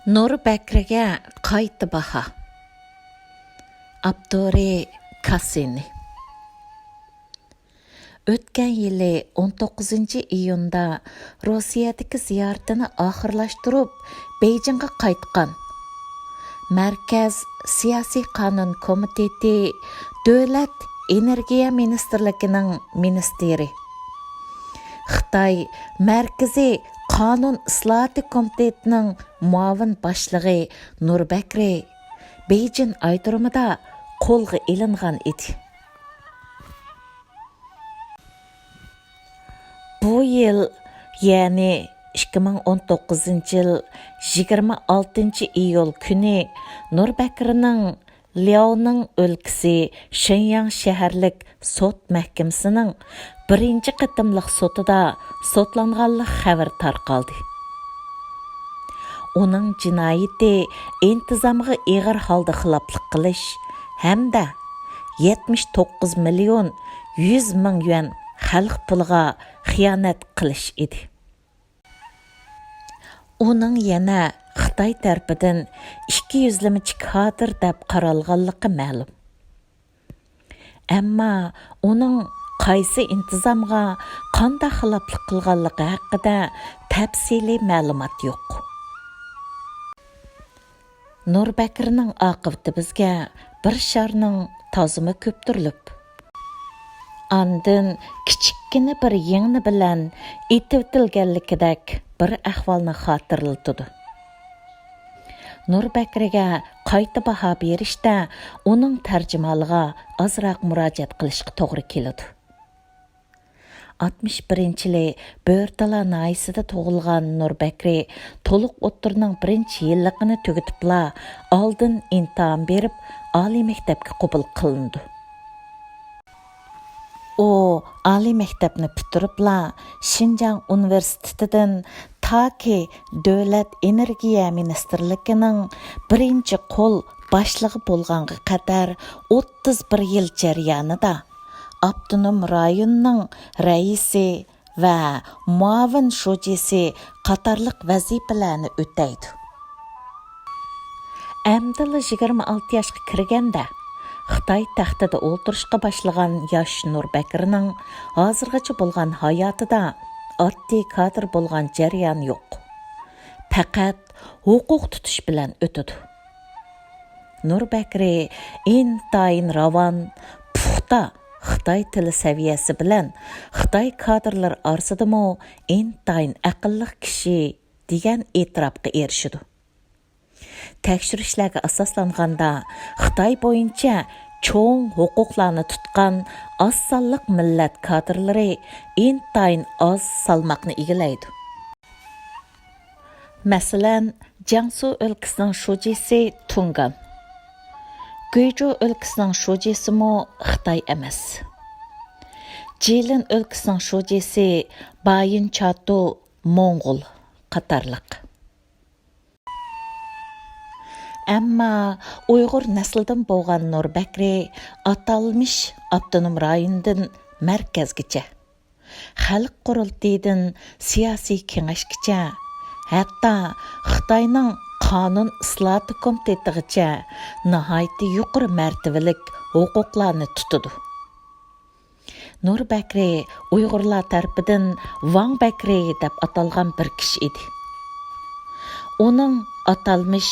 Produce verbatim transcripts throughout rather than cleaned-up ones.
نۇر بەكرىگە قايتا باھا. ئاپتورى: كاسسىنى. ئۆتكەن يىلى ئون توققۇزىنچى ئىيۇندا روسىيەدىكى زىيارىتىنى ئاخىرلاشتۇرۇپ، بېيجىڭغا قايتقان مەركەز سىياسىي قانۇن كومىتېتى دۆلەت ئېنېرگىيە مىنىستىرلىكىنىڭ مىنىستىرى، خىتاي مەركىزىي قانۇن ئىسلاھاتى كومىتېتىنىڭ مۇئاۋىن باشلىقى نۇر بەكرى بېيجىڭ ئايرودرومىدا قولغا ئېلىنغان ئىدى. بۇ يىل، يەنى ئىككى مىڭ ئون توققۇزىنچى يىل يىگىرمە ئالتىنچى ئىيۇل كۈنى نۇر بەكرىنىڭ لياۋنىڭ ئۆلكىسى شېنياڭ شەھەرلىك سوت مەھكىمىسىنىڭ بىرىنچى قېتىملىق سوتىدا سوتلانغانلىق خەۋىرى تارقالدى. ئۇنىڭ جىنايىتى ئىنتىزامغا ئېغىر ھالدا خىلاپلىق قىلىش ھەمدە يەتمىش توققۇز مىليون يۈز مىڭ يۈەن خەلق پۇلىغا خىيانەت قىلىش ئىدى. ئۇنىڭ يەنە خىتاي تەرىپىدىن ئىككى يۈزلىمىچى كادىر دەپ قارالغانلىقى مەلۇم. ئەمما ئۇنىڭ قايسى ئىنتىزامغا قانداق خىلاپلىق قىلغانلىقى ھەققىدە تەپسىلىي مەلۇمات يوق. نۇر بەكرىنىڭ ئاقىۋىتى بىزگە بىر شارنىڭ تازىمۇ كۆپتۈرۈلۈپ، ئاندىن كىچىككىنە بىر يىڭنە بىلەن ئېتىۋېتىلگەنلىكىدەك بىر ئەھۋالنى خاتىرىلىتىدۇ. نۇر بەكرىگە قايتا باھا بېرىشتە ئۇنىڭ تەرجىمانىغا ئازراق مۇراجىئەت قىلىشقا توغرا كېلىدۇ. ئاتمىش بىرىنچى يىلى بۆرتالا ناھىيەسىدە تۇغۇلغان نۇر بەكرى تولۇق ئوتتۇرىنىڭ بىرىنچى يىللىقىنى تۈگىتىپلا، ئالدىن ئىمتىھان بېرىپ، ئالىي مەكتەپكە قوبۇل قىلىنىدۇ. ئۇ ئالىي مەكتەپنى پۈتتۈرۈپلا، شىنجاڭ ئۇنىۋېرسىتېتىدىن تاكى دۆلەت ئېنېرگىيە مىنىستىرلىكىنىڭ بىرىنچى قول باشلىقى بولغانغا قەدەر ئوتتۇز بىر يىل جەريانىدا ئاپتونوم رايوننىڭ رەئىسى ۋە مۇئاۋىن شۇجىسى قاتارلىق ۋەزىپىلەرنى ئۆتەيدۇ. ئەمدىلا يىگىرمە ئالتە ياشقا كىرگەندە، خىتاي تەختىدە ئولتۇرۇشقا باشلىغان ياش نۇر بەكرىنىڭ ھازىرغىچە بولغان ھاياتىدا ئاددىي كادىر بولغان جەريان يوق. پەقەت ھوقۇق تۇتۇش بىلەن ئۆتىدۇ. نۇر بەكرى ئىنتايىن راۋان، پۇختا خىتاي تىلى سەۋىيەسى بىلەن خىتاي كادىرلىرى ئارىسىدىمۇ ئىنتايىن ئەقىللىق كىشى دېگەن ئېتىراپقا ئېرىشىدۇ. تەكشۈرۈشلەرگە ئاساسلانغاندا، خىتاي بويىچە چوڭ ھوقۇقلارنى تۇتقان ئاز سانلىق مىللەت كادىرلىرى ئىنتايىن ئاز سالماقنى ئىگىلەيدۇ. مەسىلەن، جياڭسۇ ئۆلكىسىنىڭ شۇجىسى تۇڭگان، گۇيجۇ ئۆلكىسىنىڭ شۇجىسىمۇ خىتاي ئەمەس. جىلىن ئۆلكىسىنىڭ شۇجىسى بايىن چاتۇ موڭغۇل قاتارلىق. ئەمما ئۇيغۇر نەسلىدىن بولغان نۇر بەكرى ئاتالمىش ئاپتونوم رايوندىن مەركەزگىچە، خەلق قۇرۇلتىيىدىن سىياسىي كېڭەشكىچە، ھەتتا خىتاينىڭ قانۇن ئىسلاھاتى كومىتېتىغىچە ناھايىتى يۇقىرى مەرتىۋىلىك ھوقۇقلارنى تۇتىدۇ. نۇر بەكرى ئۇيغۇرلار تەرىپىدىن ۋاڭ بەكرى دەپ ئاتالغان بىر كىشى ئىدى. ئۇنىڭ ئاتالمىش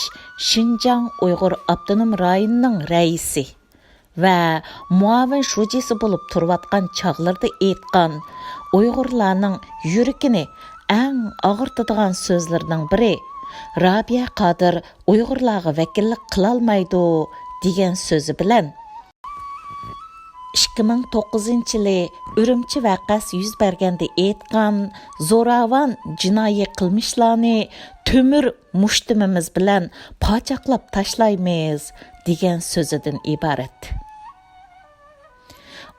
شىنجاڭ ئۇيغۇر ئاپتونوم رايونىنىڭ رەئىسى ۋە مۇئاۋىن شۇجىسى بولۇپ تۇرۇۋاتقان چاغلىرىدا ئېيتقان ئۇيغۇرلارنىڭ يۈرىكىنى ئەڭ ئاغرىتىدىغان سۆزلىرىنىڭ بىرى، «رابىيە قادىر ئۇيغۇرلارغا ۋەكىللىك قىلالمايدۇ» دېگەن سۆزى بىلەن، ئىككى مىڭ توققۇزىنچى يىلى ئۈرۈمچى ۋەقەسى يۈز بەرگەندە ئېيتقان زوراۋان جىنايى قىلمىشلارنى تۆمۈر مۇشتۇمىمىز بىلەن پاچاقلاپ تاشلايمىز دېگەن سۆزىدىن ئىبارەت.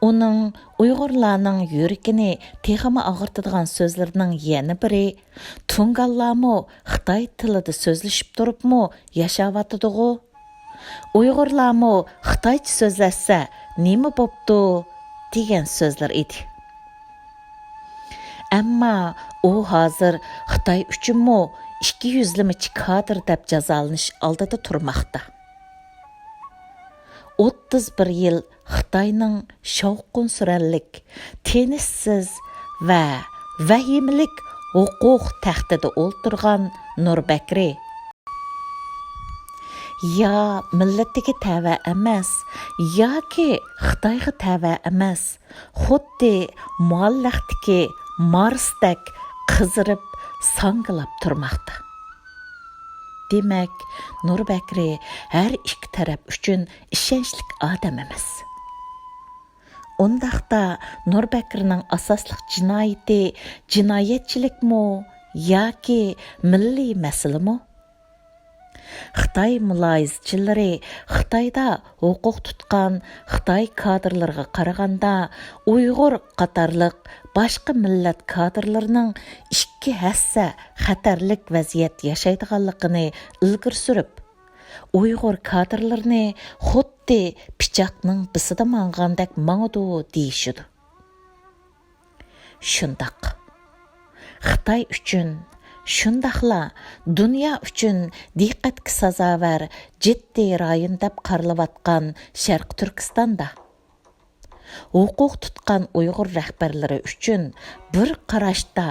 ئۇنىڭ ئۇيغۇرلارنىڭ يۈرىكىنى تېخىمۇ ئاغرىتىدىغان سۆزلىرىنىڭ يەنە بىرى، تۇڭگانلارمۇ خىتاي تىلىدا سۆزلىشىپ تۇرۇپمۇ ياشاۋاتىدىغۇ؟ ئۇيغۇرلارمۇ خىتايچە سۆزلەشسە نېمە بوپتۇ؟ دېگەن سۆزلىرى ئىدى. ئەمما ئۇ ھازىر خىتاي ئۈچۈنمۇ ئىككى يۈزلىمىچى كادىر دەپ جازالىنىش ئالدىدا تۇرماقتا. ئوتتۇز بىر يىل خىتاينىڭ شاۋقۇنسۈرەنلىك، تىنچسىز ۋە ۋەھىمىلىك ھوقۇق تەختىدە ئولتۇرغان نۇر بەكرى يا مىللىتىگە تەۋە ئەمەس، ياكى خىتايغا تەۋە ئەمەس، خۇددى مۇئەللەقتىكى مارستەك قىزىرىپ، ساڭگىلاپ تۇرماقتا. دېمەك، نۇر بەكرى ھەر ئىككى تەرەپ ئۈچۈن ئىشەنچلىك ئادەم ئەمەس. ئۇنداقتا نۇر بەكرىنىڭ ئاساسلىق جىنايىتى جىنايەتچىلىكمۇ ياكى مىللىي مەسىلىمۇ؟ خىتاي مۇلاھىزىچىلىرى خىتايدا ھوقۇق تۇتقان خىتاي كادىرلىرىغا قارىغاندا، ئۇيغۇر قاتارلىق باشقا مىللەت كادىرلىرىنىڭ ئىككى ھەسسە خەتەرلىك ۋەزىيەت ياشايدىغانلىقىنى ئىلگىرى سۈرۈپ، ئۇيغۇر كادىرلىرىنى خۇددى پىچاقنىڭ بىسىدا ماڭغاندەك ماڭىدۇ دېيىشىدۇ. شۇنداق. خىتاي ئۈچۈن، شۇنداقلا دۇنيا ئۈچۈن دىققەتكە سازاۋەر جىددىي رايون دەپ قارىلىۋاتقان شەرقىي تۈركىستاندا ھوقۇق تۇتقان ئۇيغۇر رەھبەرلىرى ئۈچۈن بىر قاراشتا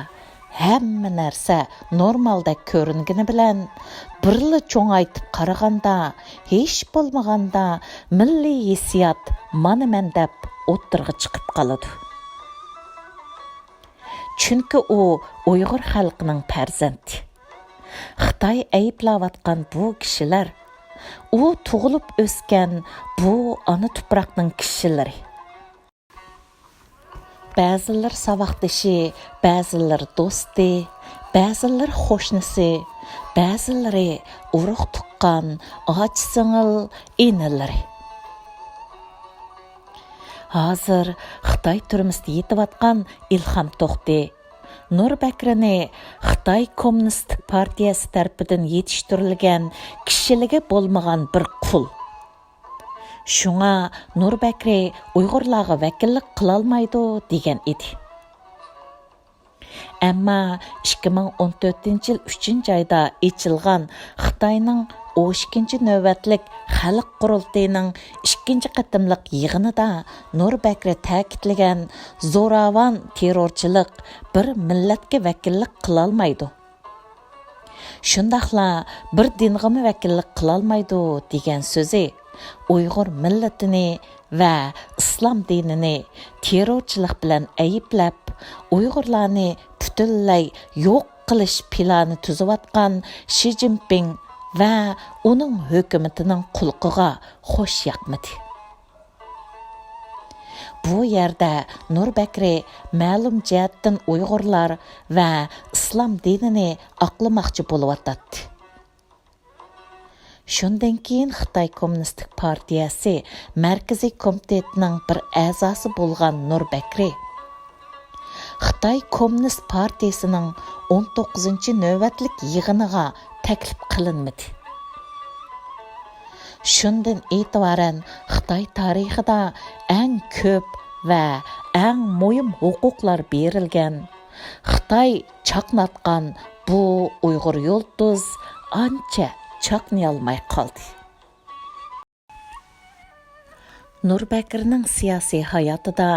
ھەممە نەرسە نورمالدەك كۆرۈنگىنى بىلەن، بىرلا چوڭايتىپ قارىغاندا، ھېچ بولمىغاندا مىللىي ھېسسىيات مانا مەن دەپ ئوتتۇرىغا چىقىپ قالىدۇ. چۈنكى ئۇ ئۇيغۇر خەلقىنىڭ پەرزەنتى. خىتاي ئەيىبلەۋاتقان بۇ كىشىلەر، ئۇ تۇغۇلۇپ ئۆسكەن بۇ ئانا تۇپراقنىڭ كىشىلىرى. بەزىلىرى ساۋاقدىشى، بەزىلىرى دوستى، بەزىلىرى قوشنىسى، بەزىلىرى ئۇرۇق تۇغقان، ئاچا سىڭىل، ئىنىلىرى. ھازىر خىتاي تۈرمىسىدە يېتىۋاتقان ئىلھام توختى نۇر بەكرىنى خىتاي كوممۇنىستىك پارتىيەسى تەرىپىدىن يېتىشتۈرۈلگەن كىشىلىكى بولمىغان بىر قۇل. شۇڭا نۇر بەكرى ئۇيغۇرلارغا ۋەكىللىك قىلالمايدۇ دېگەن ئىدى. ئەمما ئىككى مىڭ ئون تۆتىنچى يىل ئۈچىنچى ئايدا ئېچىلغان خىتاينىڭ ئون ئىككىنچى نۆۋەتلىك خەلق قۇرۇلتىيىنىڭ ئىككىنچى قېتىملىق يىغىنىدا نۇر بەكرى تەكىتلىگەن زوراۋان تېررورچىلىق بىر مىللەتكە ۋەكىللىك قىلالمايدۇ. شۇنداقلا بىر دىنغىمۇ ۋەكىللىك قىلالمايدۇ دېگەن سۆزى ئۇيغۇر مىللىتىنى ۋە ئىسلام دىنىنى تېررورچىلىق بىلەن ئەيىبلەپ، ئۇيغۇرلارنى پۈتۈنلەي يوق قىلىش پىلانى تۈزۈۋاتقان شى جىنپىڭ ۋە ئۇنىڭ ھۆكۈمىتىنىڭ قۇلىقىغا خوش ياقمىدى. بۇ يەردە نۇر بەكرى مەلۇم جەھەتتىن ئۇيغۇرلار ۋە ئىسلام دىنىنى ئاقلىماقچى بولۇۋاتاتتى. شۇندىن كېيىن خىتاي كوممۇنىستىك پارتىيەسى مەركىزىي كومىتېتىنىڭ بىر ئەزاسى بولغان نۇر بەكرى خىتاي كوممۇنىست پارتىيىسىنىڭ ئون توققۇزىنچى نۆۋەتلىك يىغىنىغا تەكلىپ قىلىنمىدى. شۇندىن ئېتىبارەن خىتاي تارىخىدا ئەڭ كۆپ ۋە ئەڭ مۇھىم ھوقۇقلار بېرىلگەن، خىتاي چاقناتقان بۇ ئۇيغۇر يۇلتۇز ئانچە چاقنىيالماي قالدى. نۇر بەكرىنىڭ سىياسىي ھاياتىدا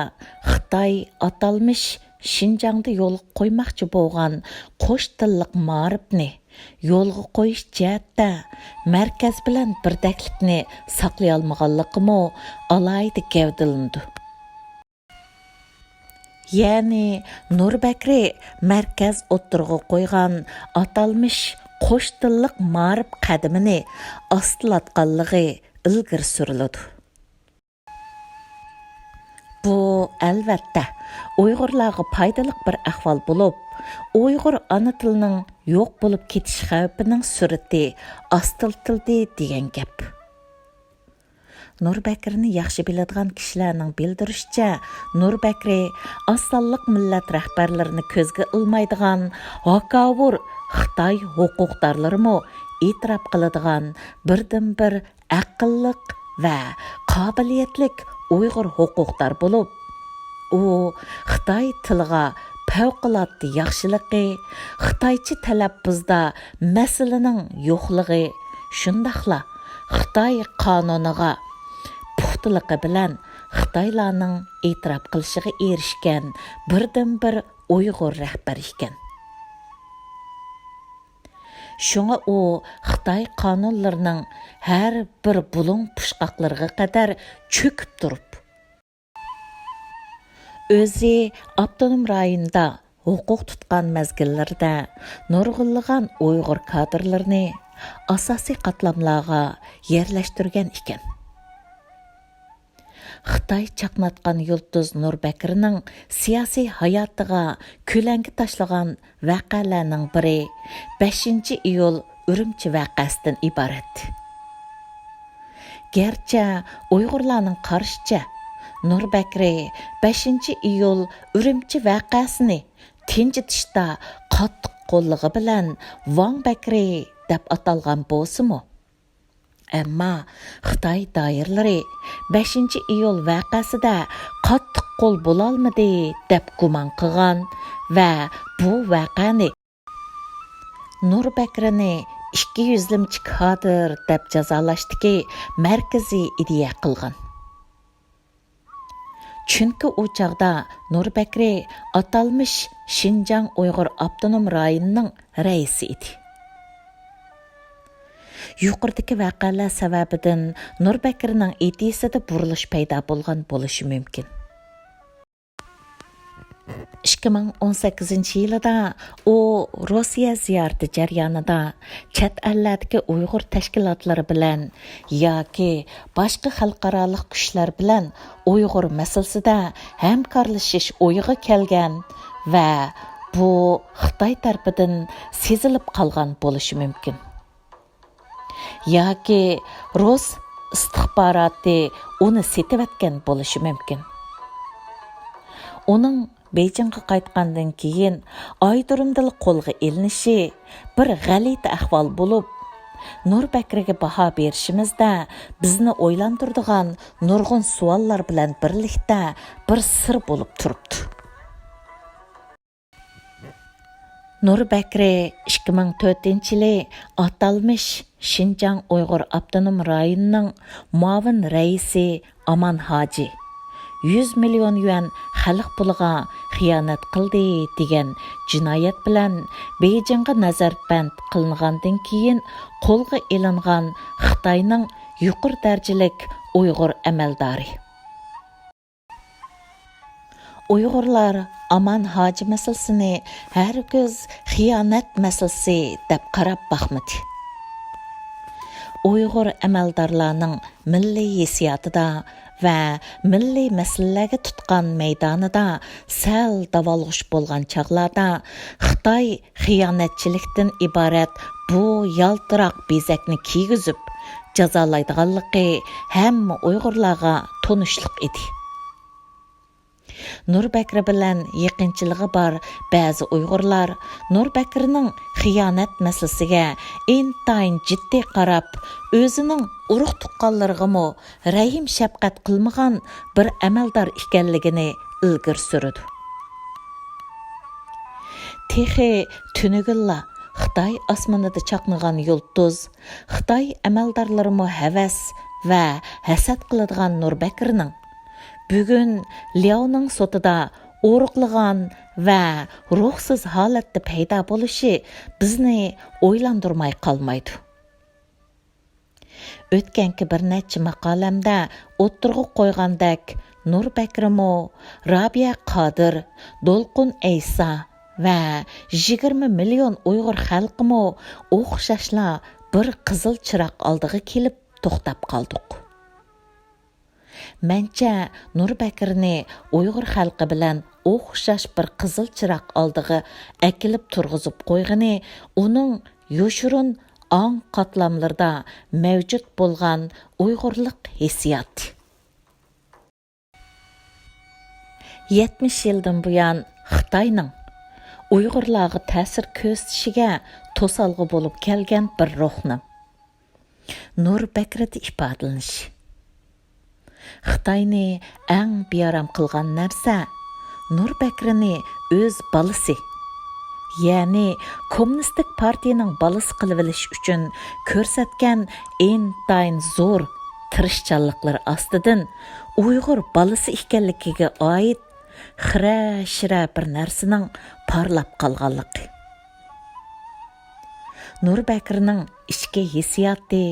خىتاي ئاتالمىش شىنجاڭدا يولغا قويماقچى بولغان قوش تىللىق مائارىپنى يولغا قويۇش جەھەتتە مەركەز بىلەن بىردەكلىكنى ساقلىيالمىغانلىقىمۇ ئالاھىدە گەۋدىلىنىدۇ. يەنى نۇر بەكرى مەركەز ئوتتۇرىغا قويغان ئاتالمىش قوش تىللىق مائارىپ قەدىمىنى ئاستىلاتقانلىقى ئىلگىرى سۈرۈلىدۇ. بۇ، ئەلۋەتتە، ئۇيغۇرلارغا پايدىلىق بىر ئەھۋال بولۇپ، ئۇيغۇر ئانا تىلىنىڭ يوق بولۇپ كېتىش خەۋپىنىڭ سۈرئىتى ئاستىلىتىلدى دېگەن گەپ. نۇر بەكرىنى ياخشى بىلىدىغان كىشىلەرنىڭ بىلدۈرۈشىچە، نۇر بەكرى ئاز سانلىق مىللەت رەھبەرلىرىنى كۆزگە ئىلمايدىغان ھاكاۋۇر خىتاي ھوقۇقدارلىرىمۇ ئېتىراپ قىلىدىغان بىردىنبىر ئەقىللىق ۋە قابىلىيەتلىك ئۇيغۇر ھوقۇقدار بولۇپ، ئۇ خىتاي تىلىغا پەۋقۇلئاددە ياخشىلىقى، خىتايچە تەلەپپۇزدا مەسىلىنىڭ يوقلۇقى، شۇنداقلا خىتاي قانۇنىغا پۇختىلىقى بىلەن خىتايلارنىڭ ئېتىراپ قىلىشىغا ئېرىشكەن بىردىنبىر ئۇيغۇر رەھبەر ئىكەن. شۇڭا ئۇ خىتاي قانۇنلىرىنىڭ ھەر بىر بۇلۇڭ پۇچقاقلىرىغا قەدەر چۆكۈپ تۇرۇپ، ئۆزى ئاپتونوم رايوندا ھوقۇق تۇتقان مەزگىللىرىدە نۇرغۇنلىغان ئۇيغۇر كادىرلىرىنى ئاساسىي قاتلاملارغا يەرلەشتۈرگەن ئىكەن. خىتاي چاقناتقان يۇلتۇز نۇر بەكرىنىڭ سىياسىي ھاياتىغا كۆلەڭگە تاشلىغان ۋەقەلەرنىڭ بىرى بەشىنچى ئىيۇل ئۈرۈمچى ۋەقەسىدىن ئىبارەت. گەرچە ئۇيغۇرلارنىڭ قارىشىچە، نۇر بەكرى بەشىنچى ئىيۇل ئۈرۈمچى ۋەقەسىنى تىنجىتىشتا قاتتىق قوللىقى بىلەن ۋاڭ بەكرى دەپ ئاتالغان بولسىمۇ، ئەمما خىتاي دائىرىلىرى بەشىنچى ئىيۇل ۋەقەسىدە قاتتىق قول بولالمىدى دەپ گۇمان قىلغان ۋە بۇ ۋەقەنى نۇر بەكرىنى ئىككى يۈزلىمىچى كادىر دەپ جازالاشتىكى مەركىزىي ئىدىيە قىلغان. چۈنكى ئۇ چاغدا نۇر بەكرى ئاتالمىش شىنجاڭ ئۇيغۇر ئاپتونوم رايونىنىڭ رەئىسى ئىدى. يۇقىرىدىكى ۋەقەلەر سەۋەبىدىن نۇر بەكرىنىڭ ئىدىيىسىدە بۇرۇلۇش پەيدا بولغان بولۇشى مۇمكىن. ئىككى مىڭ ئون سەككىزىنچى يىلىدا ئۇ روسىيە زىيارىتى جەريانىدا چەت ئەللەردىكى ئۇيغۇر تەشكىلاتلىرى بىلەن ياكى باشقا خەلقئارالىق كۈچلەر بىلەن ئۇيغۇر مەسىلىسىدە ھەمكارلىشىش ئويىغا كەلگەن ۋە بۇ خىتاي تەرىپىدىن سېزىلىپ قالغان بولۇشى مۇمكىن. ياكى رۇس ئىستىخباراتى ئۇنى سېتىۋەتكەن بولۇشى مۇمكىن. ئۇنىڭ بېيجىڭغا قايتقاندىن كېيىن ئايرودرومدىلا قولغا ئېلىنىشى بىر غەلىتە ئەھۋال بولۇپ، نۇر بەكرىگە باھا بېرىشىمىزدە بىزنى ئويلاندۇرىدىغان نۇرغۇن سوئاللار بىلەن بىرلىكتە بىر سىر بولۇپ تۇرۇپتۇ. نۇر بەكرى ئىككى مىڭ تۆتىنچى يىلى ئاتالمىش شىنجاڭ ئۇيغۇر ئاپتونوم رايونىنىڭ مۇئاۋىن رەئىسى ئامان ھاجى يۈز مىليون يۈەن خەلق پۇلىغا خىيانەت قىلدى دېگەن جىنايەت بىلەن بېيجىڭغا نەزەربەند قىلىنغاندىن كېيىن قولغا ئېلىنغان خىتاينىڭ يۇقىرى دەرىجىلىك ئۇيغۇر ئەمەلدارى. ئۇيغۇرلار ئامان ھاجى مەسىلىسىنى ھەرگىز خىيانەت مەسىلىسى دەپ قاراپ باقمىدى. ئۇيغۇر ئەمەلدارلارنىڭ مىللىي ھېسسىياتىدا ۋە مىللىي مەسىلىلەرگە تۇتقان مەيدانىدا سەل داۋالغۇش بولغان چاغلاردا خىتاي خىيانەتچىلىكتىن ئىبارەت بۇ يالتىراق بېزەكنى كىيگۈزۈپ جازالايدىغانلىقى ھەممە ئۇيغۇرلارغا تونۇشلۇق ئىدى. نۇر بەكرى بىلەن يېقىنچىلىقى بار بەزى ئۇيغۇرلار نۇر بەكرىنىڭ خىيانەت مەسىلىسىگە ئىنتايىن جىددىي قاراپ، ئۆزىنىڭ ئۇرۇق-تۇغقانلىرىغىمۇ رەھىم-شەپقەت قىلمىغان بىر ئەمەلدار ئىكەنلىكىنى ئىلگىرى سۈرىدۇ. تېخى تۈنۈگۈنلا خىتاي ئاسمىنىدا چاقنىغان يۇلتۇز، خىتاي ئەمەلدارلىرىمۇ ھەۋەس ۋە ھەسەت قىلىدىغان نۇر بەكرىنىڭ بۈگۈن لياۋنىڭ سوتىدا ئورۇقلىغان ۋە روھسىز ھالەتتە پەيدا بولۇشى بىزنى ئويلاندۇرماي قالمايدۇ. ئۆتكەنكى بىر نەچچە ماقالەمدە ئوتتۇرىغا قويغاندەك، نۇر بەكرىمۇ، رابىيە قادىر، دولقۇن ئەيسا ۋە يىگىرمە مىليون ئۇيغۇر خەلقىمۇ ئوخشاشلا بىر قىزىل چىراغ ئالدىغا كېلىپ توختاپ قالدۇق. مەنچە، نۇر بەكرىنى ئۇيغۇر خەلقى بىلەن ئوخشاش بىر قىزىل چىراغ ئالدىغا ئەكېلىپ تۇرغۇزۇپ قويغىنى ئۇنىڭ يوشۇرۇن ئاڭ قاتلاملىرىدا مەۋجۇت بولغان ئۇيغۇرلۇق ھېسسىياتى. يەتمىش يىلدىن بۇيان خىتاينىڭ ئۇيغۇرلارغا تەسىر كۆرسىتىشىگە توسالغۇ بولۇپ كەلگەن بىر روھنىڭ نۇر بەكرىدە ئىپادىلىنىشى. خىتاينى ئەڭ بىئارام قىلغان نەرسە نۇر بەكرىنى ئۆز بالىسى، يەنى كوممۇنىستىك پارتىيىنىڭ بالىسى قىلىۋېلىش ئۈچۈن كۆرسەتكەن ئىنتايىن زور تىرىشچانلىقلىرى ئاستىدىن ئۇيغۇر بالىسى ئىكەنلىكىگە ئائىت خىرە-شىرە بىر نەرسىنىڭ پارلاپ قالغانلىقى. نۇر بەكرىنىڭ ئىچكى ھېسسىياتى،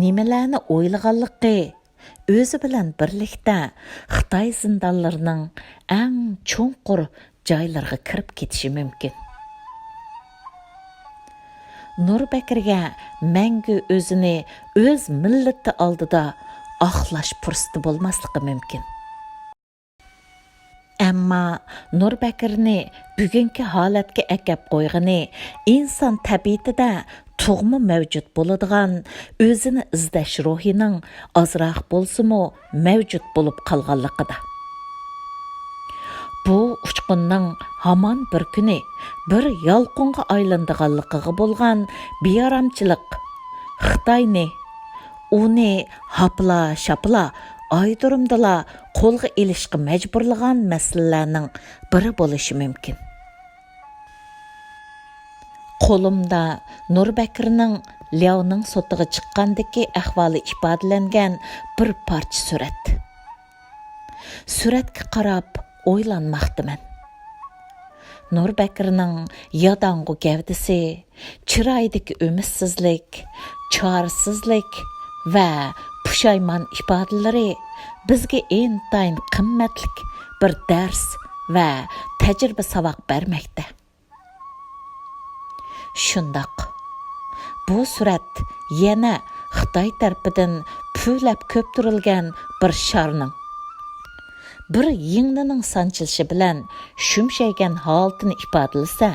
نېمىلەرنى ئويلىغانلىقى، ئۆزى بىلەن بىرلىكتە خىتاي زىندانلىرىنىڭ ئەڭ چوڭقۇر جايلىرىغا كىرىپ كېتىشى مۇمكىن. نۇر بەكرىگە مەڭگۈ ئۆزىنى ئۆز مىللىتى ئالدىدا ئاقلاش پۇرسىتى بولماسلىقى مۇمكىن. ئەمما نۇر بەكرىنى بۈگۈنكى ھالەتكە ئەكەپ قويغىنى ئىنسان تەبىئىتىدە تۇغما مەۋجۇت بولىدىغان ئۆزىنى ئىزدەش روھىنىڭ ئازراق بولسىمۇ مەۋجۇت بولۇپ قالغانلىقىدا. بۇ ئۇچقۇننىڭ ھامان بىر كۈنى بىر يالقۇنغا ئايلىنىدىغانلىقىغا بولغان بىئارامچىلىق خىتاينى، ئۇنى ھاپىلا-شاپىلا ئايدۇرۇمدىلا قولغا ئېلىشقا مەجبۇرلىغان مەسىلىلەرنىڭ بىرى بولۇشى مۇمكىن. قولۇمدا نۇر بەكرىنىڭ لياۋنىڭ سوتىغا چىققاندىكى ئەھۋالى ئىپادىلەنگەن بىر پارچە سۈرەت. سۈرەتكە قاراپ ئويلانماقتىمەن. نۇر بەكرىنىڭ ياداڭغۇ گەۋدىسى، چىرايىدىكى ئۈمىدسىزلىك، چارىسىزلىك ۋە پۇشايمان ئىپادىلىرى بىزگە ئىنتايىن قىممەتلىك بىر دەرس ۋە تەجرىبە ساۋاق بەرمەكتە. شۇنداق. بۇ سۈرەت يەنە خىتاي تەرىپىدىن پۈۋلەپ كۆپتۈرۈلگەن بىر شارنىڭ، بىر يىڭنىنىڭ سانچىلىشى بىلەن شۈمشەيگەن ھالىتىنى ئىپادىلىسە،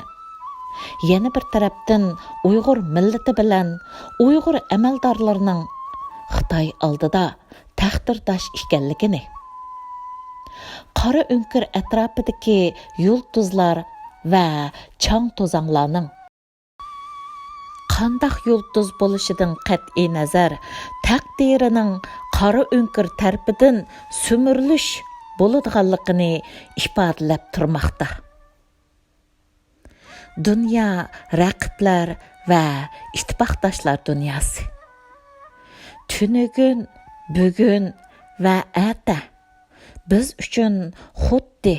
يەنە بىر تەرەپتىن ئۇيغۇر مىللىتى بىلەن ئۇيغۇر ئەمەلدارلىرىنىڭ خىتاي ئالدىدا تەقدىرداش ئىكەنلىكىنى، قارا ئۆڭكۈر ئەتراپىدىكى يۇلتۇزلار ۋە چاڭ-توزاڭلارنىڭ قانداق يۇلتۇز بولۇشىدىن قەتئىينەزەر، تەقدىرىنىڭ قارا ئۆڭكۈر تەرىپىدىن سۈمۈرۈلۈش بولىدىغانلىقىنى ئىپادىلەپ تۇرماقتا. دۇنيا رەقىبلەر ۋە ئىتتىپاقداشلار دۇنياسى. تۈنۈگۈن، بۈگۈن ۋە ئەتە بىز ئۈچۈن خۇددى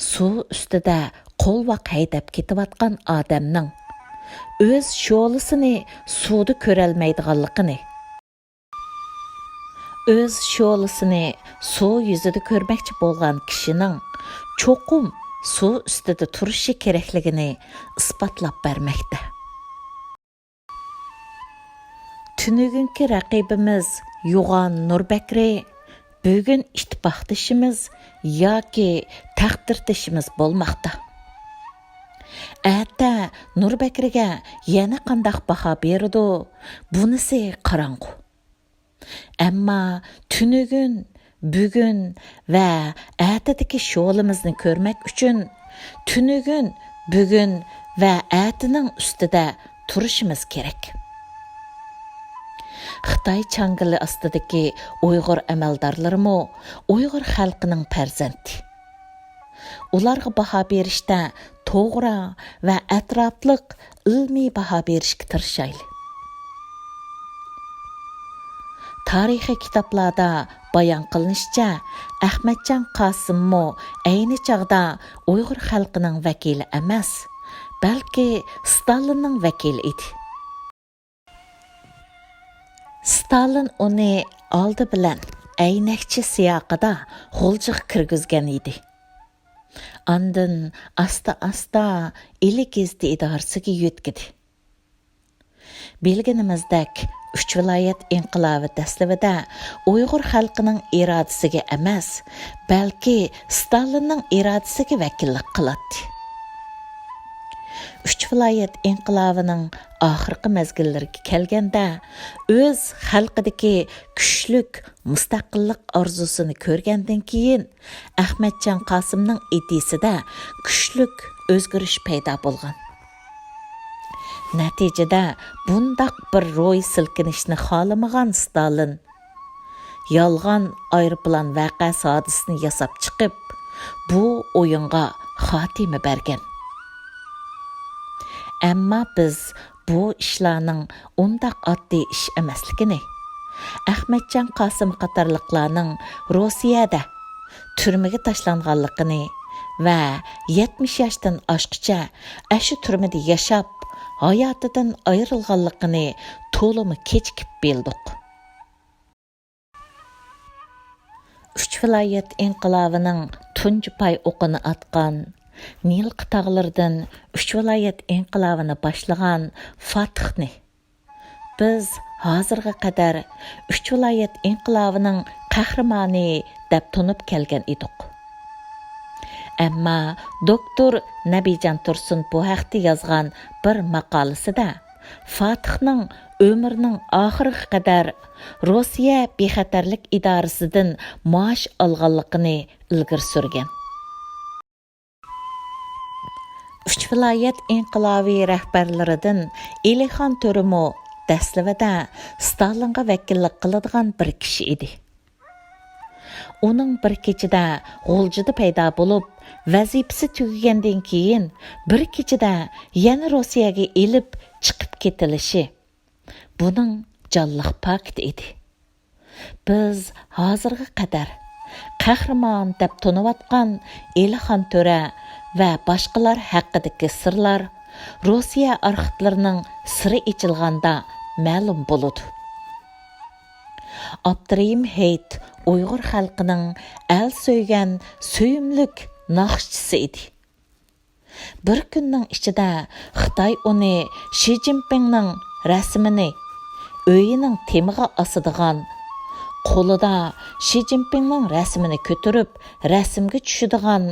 سۇ ئۈستىدە قولۋاق ھەيدەپ كېتىۋاتقان ئادەمنىڭ ئۆز شولىسىنى سۇدا كۆرەلمەيدىغانلىقىنى، ئۆز شولىسىنى سۇ يۈزىدە كۆرمەكچى بولغان كىشىنىڭ چوقۇم سۇ ئۈستىدە تۇرۇشى كېرەكلىكىنى ئىسپاتلاپ بەرمەكتە. تۈنۈگۈنكى رەقىبىمىز يوغان نۇر بەكرى بۈگۈن ئىتتىپاقدىشىمىز ياكى تەقدىردىشىمىز بولماقتا. ئەتە نۇر بەكرىگە يەنە قانداق باھا بېرىدۇ؟ بۇنىسى قاراڭغۇ. ئەمما تۈنۈگۈن، بۈگۈن ۋە ئەتىدىكى شولىمىزنى كۆرمەك ئۈچۈن تۈنۈگۈن، بۈگۈن ۋە ئەتىنىڭ ئۈستىدە تۇرۇشىمىز كېرەك. خىتاي چاڭگىلى ئاستىدىكى ئۇيغۇر ئەمەلدارلىرىمۇ ئۇيغۇر خەلقىنىڭ پەرزەنتى. ئۇلارغا باھا بېرىشتە توغرا ۋە ئەتراپلىق ئىلمىي باھا بېرىشكە تىرىشايلى. تارىخىي كىتابلاردا بايان قىلىنىشىچە، ئەخمەتجان قاسىممۇ ئەينى چاغدا ئۇيغۇر خەلقىنىڭ ۋەكىلى ئەمەس، بەلكى ستالىننىڭ ۋەكىلى ئىدى. ستالىن ئۇنى ئالدى بىلەن ئەينەكچە سىياقىدا غۇلجىغا كىرگۈزگەن ئىدى. ئاندىن ئاستا-ئاستا ئىلى گېزىتى ئىدارىسىگە يۆتكىدى. بىلگىنىمىزدەك، ئۈچ ۋىلايەت ئىنقىلابى دەسلىپىدە ئۇيغۇر خەلقىنىڭ ئىرادىسىگە ئەمەس، بەلكى ستالىننىڭ ئىرادىسىگە ۋەكىللىك قىلاتتى. ئۈچ ۋىلايەت ئىنقىلابىنىڭ ئاخىرقى مەزگىللىرىگە كەلگەندە، ئۆز خەلقىدىكى كۈچلۈك مۇستەقىللىق ئارزۇسىنى كۆرگەندىن كېيىن، ئەخمەتجان قاسىمنىڭ ئىدىيىسىدە كۈچلۈك ئۆزگىرىش پەيدا بولغان. نەتىجىدە، بۇنداق بىر روھىي سىلكىنىشنى خالىمىغان ستالىن يالغان ئايروپىلان ۋەقەسى ھادىسىسىنى ياساپ چىقىپ، بۇ ئويۇنغا خاتىمە بەرگەن. ئەمما بىز بۇ ئىشلارنىڭ ئۇنداق ئاددىي ئىش ئەمەسلىكىنى، ئەخمەتجان قاسىم قاتارلىقلارنىڭ روسىيەدە تۈرمىگە تاشلانغانلىقىنى ۋە يەتمىش ياشتىن ئاشقىچە ئەشۇ تۈرمىدە ياشاپ، ھاياتىدىن ئايرىلغانلىقىنى تولىمۇ كېچىكىپ بىلدۇق. ئۈچ ۋىلايەت ئىنقىلابىنىڭ تۇنجى پاي ئوقىنى ئاتقان، نىلقا تاغلىرىدىن ئۈچ ۋىلايەت ئىنقىلابىنى باشلىغان فاتىھنى بىز ھازىرغا قەدەر ئۈچ ۋىلايەت ئىنقىلابىنىڭ قەھرىمانى دەپ تونۇپ كەلگەن ئىدۇق. ئەمما دوكتور نەبىجان تۇرسۇن بۇ ھەقتە يازغان بىر ماقالىسىدە، فاتىھنىڭ ئۆمرىنىڭ ئاخىرىغا قەدەر روسىيە بىخەتەرلىك ئىدارىسىدىن مائاش ئالغانلىقىنى ئىلگىرى سۈرگەن. ئۈچ ۋىلايەت ئىنقىلابى رەھبەرلىرىدىن ئېلىخان تۆرىمۇ دەسلىۋىدە ستالىنغا ۋەكىللىك قىلىدىغان بىر كىشى ئىدى. ئۇنىڭ بىر كېچىدە غۇلجىدا پەيدا بولۇپ، ۋەزىپىسى تۈگىگەندىن كېيىن بىر كېچىدە يەنە روسىيەگە ئېلىپ چىقىپ كېتىلىشى بۇنىڭ جانلىق پاكىتى ئىدى. بىز ھازىرغا قەدەر قەھرىمان دەپ تونۇۋاتقان ئېلىخان تۆرە ۋە باشقىلار ھەققىدىكى سىرلار روسىيە ئارخىپلىرىنىڭ سىرى ئېچىلغاندا مەلۇم بولىدۇ. ئابدۇرېھىم ھېيت ئۇيغۇر خەلقىنىڭ ئەل سۆيگەن سۆيۈملۈك ناخشىچىسى ئىدى. بىر كۈننىڭ ئىچىدە خىتاي ئۇنى شى جىنپىڭنىڭ رەسىمىنى ئۆيىنىڭ تېمىغا ئاسىدىغان، قولىدا شى جىنپىڭنىڭ رەسىمىنى كۆتۈرۈپ رەسىمگە چۈشىدىغان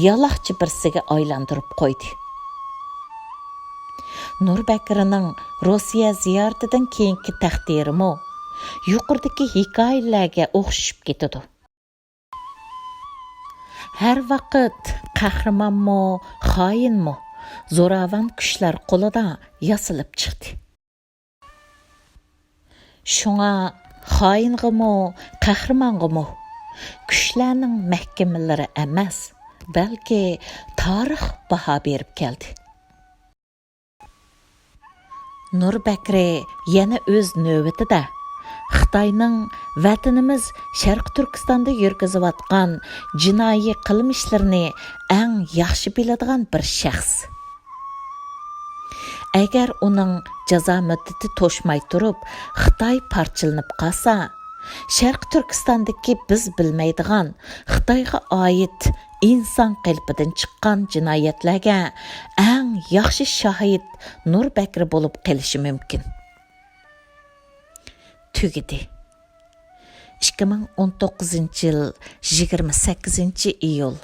يالاقچى بىرسىگە ئايلاندۇرۇپ قويدى. نۇر بەكرىنىڭ روسىيە زىيارىتىدىن كېيىنكى تەقدىرىمۇ يۇقىرىدىكى ھېكايىلەرگە ئوخشىشىپ كېتىدۇ. ھەر ۋاقىت قەھرىمانمۇ، خائىنمۇ زوراۋان كۈچلەر قولىدا ياسىلىپ چىقتى. شۇڭا خائىنغىمۇ، قەھرىمانغىمۇ كۈچلەرنىڭ مەھكىمىلىرى ئەمەس، بەلكى تارىخ باھا بېرىپ كەلدى. نۇر بەكرى يەنە ئۆز نۆۋىتىدە خىتاينىڭ ۋەتىنىمىز شەرقىي تۈركىستاندا يۈرگۈزۈۋاتقان جىنايى قىلمىشلىرىنى ئەڭ ياخشى بىلىدىغان بىر شەخس. ئەگەر ئۇنىڭ جازا مۇددىتى توشماي تۇرۇپ خىتاي پارچىلىنىپ قالسا، شەرقىي تۈركىستاندىكى بىز بىلمەيدىغان خىتايغا ئائىت ئىنسان قېلىپىدىن چىققان جىنايەتلەرگە ئەڭ ياخشى شاھىت نۇر بەكرى بولۇپ قېلىشى مۇمكىن. تۈگىدى. ئىككى مىڭ ئون توققۇزىنچى يىل يىگىرمە سەككىزىنچى ئىيۇل.